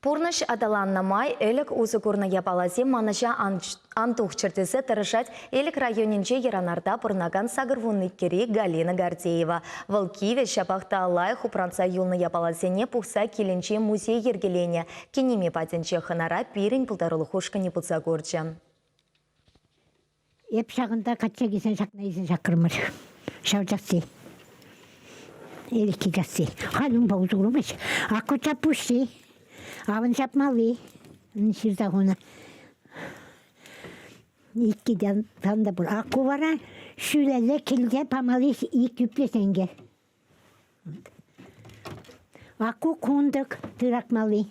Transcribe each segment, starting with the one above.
Пурнӑҫ аталаннӑ май ӗлӗк усӑ курнӑ япаласем манӑҫа ан тухчӑр тесе тӑрӑшать Элӗк районӗнче Йӑранарта пурӑнакан 82-ри Галина Гордеева. Вӑл кивӗ, ҫапах та лайӑх упранса юлнӑ япаласене пухса килӗнче музей йӗркеленӗ. Кинеми патӗнче хӑнара пирӗн пултарулӑх ушкӑнӗ пулса курчӗ. Эп ҫакӑнта качча килсен ҫакна илсе ҫакрӑмӑр. Ҫав часси. Элӗкки часси. Халь унпа усӑ курмасть. Акӑ чаппуҫҫи. Авӑн ҫапмалли. Ҫырса хунӑ. Икки тан та пур. Акку вара ҫӳлелле килте памалли ик ӳпле сенкер. Акку кунтӑк тыракмалли.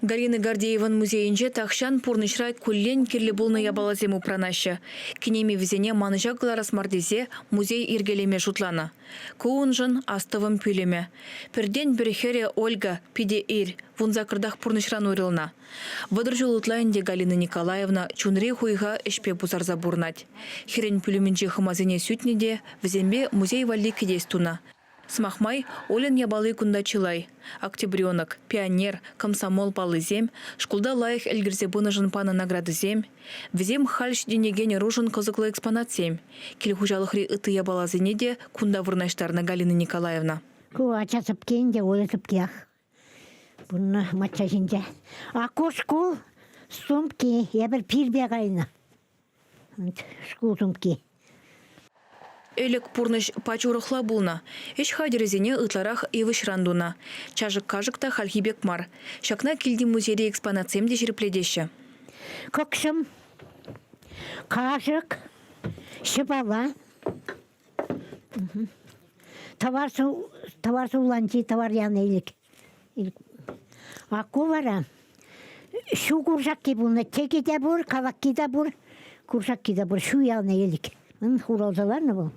Галина Гордееван музейӗнче тахҫан пурнӑҫра куллен кирлӗ пулнӑ япаласем упранаҫҫӗ. Кинеми вӗсене манӑҫа кӑларас мар тесе музей йӗркелеме шутланӑ. Ку уншӑн астӑвӑм пӳлӗмӗ. Пӗртен-пӗр хӗрӗ Ольга питӗ ир, вунсаккӑртах пурнӑҫран уйрӑлнӑ. 30 ҫул ытла ӗнтӗ Галина Николаевна чунри хуйха ӗҫпе пусарса пурӑнать. Хӗрӗн пӳлӗмӗнчи хӑмасене сӳтнӗ те вӗсемпе музей валли кӗтес тунӑ. Сӑмах май, Ольӑн япали кунта чылай. Октябренок, пионер, комсомол паллисем, шкулта лайӑх ӗлкӗрсе пынӑшӑн панӑ наградӑсем. Вӗсем халь ҫитӗнекен ӑрушӑн кӑсӑклӑ экспонатсем. Кил хуҫалӑхри ытти япаласене те кунта вырнаҫтарнӑ Галина Николаевна. Ку ача сӑпки ӗнтӗ, Оля сӑпкиах. Пурӑннӑ мачча ҫинче. А ку шкул сумки эпир пирпе кайнӑ. Шкул сумки. Ӗлӗк пурнӑҫ пач урӑхла пулнӑ. Ӗҫ хатӗрӗсене ытларах йывӑҫран тунӑ. Чашӑк-кашӑк та хальхи пек мар. Ҫакна килти музейри экспонатсем те ҫирӗплетеҫҫӗ. Кӑкшӑм, кашӑк, ҫӑпала. Тӑвар, тӑвар сулланчи, тӑвар янӑ илӗк. А ку вара ҫу куршакки пулнӑ. Тӗкӗ те пур, калакки те пур, куршакки те пур. Ҫу янӑ елӗк. Хуралса ларнӑ вӑл.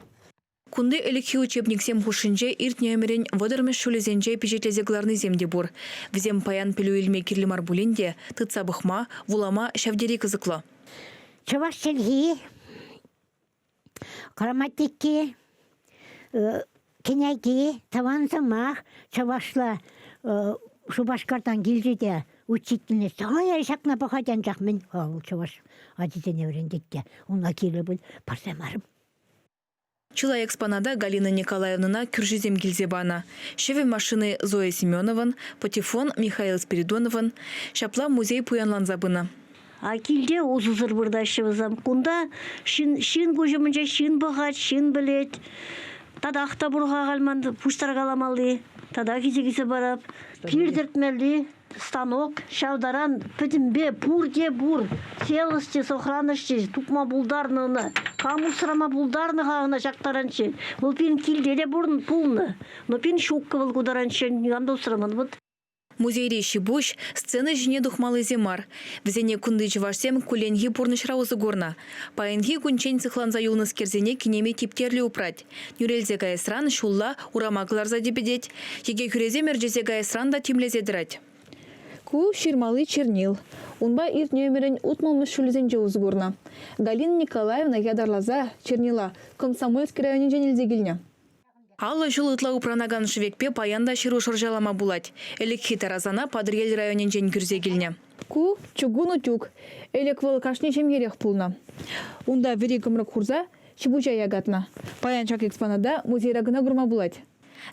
Кунти ӗлӗкхи учебниксем хушшинче иртнӗ ӗмӗрӗн вӑтӑрмӗш ҫулӗсенче пичетлесе кӑларнисем те пур. Вӗсем паян пӗлӳ илме кирлӗ мар пулин те тытса пӑхма, вулама ҫав тери кӑсӑклӑ. Чӑваш чӗлхи Грамматики, кӗнеки, тӑван сӑмах чӑвашла Шупашкартан килчӗ те учительница ой ҫакна пӑхать анчах мӗн вӑл чӑваш ачисене вӗрентет те унла кирлӗ пуль парса марым. Чылай экспоната Галина Николаевнӑна кӳршисем килсе панӑ. Ҫӗвӗ машини Зоя Семенован, патефон Михаил Спиридоновӑн. Ҫапла музей пуянланса пынӑ. А килте усӑсӑр выртаҫҫӗ вӗсем. Кунта ҫын, ҫын куҫ умӗнче ҫын пӑхать, ҫын пӗлет. Татах та пур-ха халь ман пуҫтаркаламалли. Татах илсе килсе парап. Пир тӗртмелли станок ҫав таран пӗтӗмпе пурте пур. Целости, сохранности тупма пултарнӑ ӑна. Кам усрама пултарнӑ-ха ӑна ҫак таранччен? Вӑл пирӗн килте те пулнӑ. Но пирӗн ҫуккӑ вӑл ку таранччен. Никам та усраман. Вот Музейри ҫи-пуҫ сцена ҫине тухмаллисем мар. Вӗсене кунти чӑвашсем кулленхи пурнӑҫра усӑ курнӑ. Паянхи кунччен сыхланса юлнӑскерсене кинеми типтерлӗ упрать. Нӳрелсе каясран ҫулла урама кӑларса типӗтет, йӗке хӳресем ӗрчесе каясран та тимлесе тӑрать. Ку ҫырмалли чернил. Унпа иртнӗ ӗмӗрӗн утмӑлмӗш ҫулӗсенче усӑ курнӑ. Галина Николаевна ятарласа чернила Комсомольски районӗнчен илсе килнӗ. 50 ҫул ытла упранакан шӗвекпе паян та ҫыру шӑрҫалама пулать. Ӗлӗкхи тарасана Патӑрьел районӗнчен кӳрсе килнӗ. Ку чукун утюг. Ӗлӗк вӑл кашни ҫемьерех пулнӑ. Унта вӗри кӑмрӑк хурса ҫи-пуҫа якатнӑ. Паян ҫак экспоната музейра кӑна курма пулать.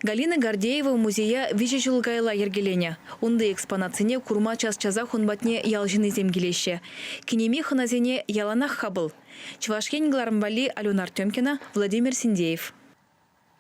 Галина Гордеева музея виҫӗ ҫул каялла йӗркеленӗ. Унти экспонатсене курма час-часах ун патне ял ҫыннисем килеҫҫӗ. Кинеми хӑнасене яланах хапӑл. Чӑваш Ен кӑларӑм валли Алена Артемкина, Владимир Синдеев.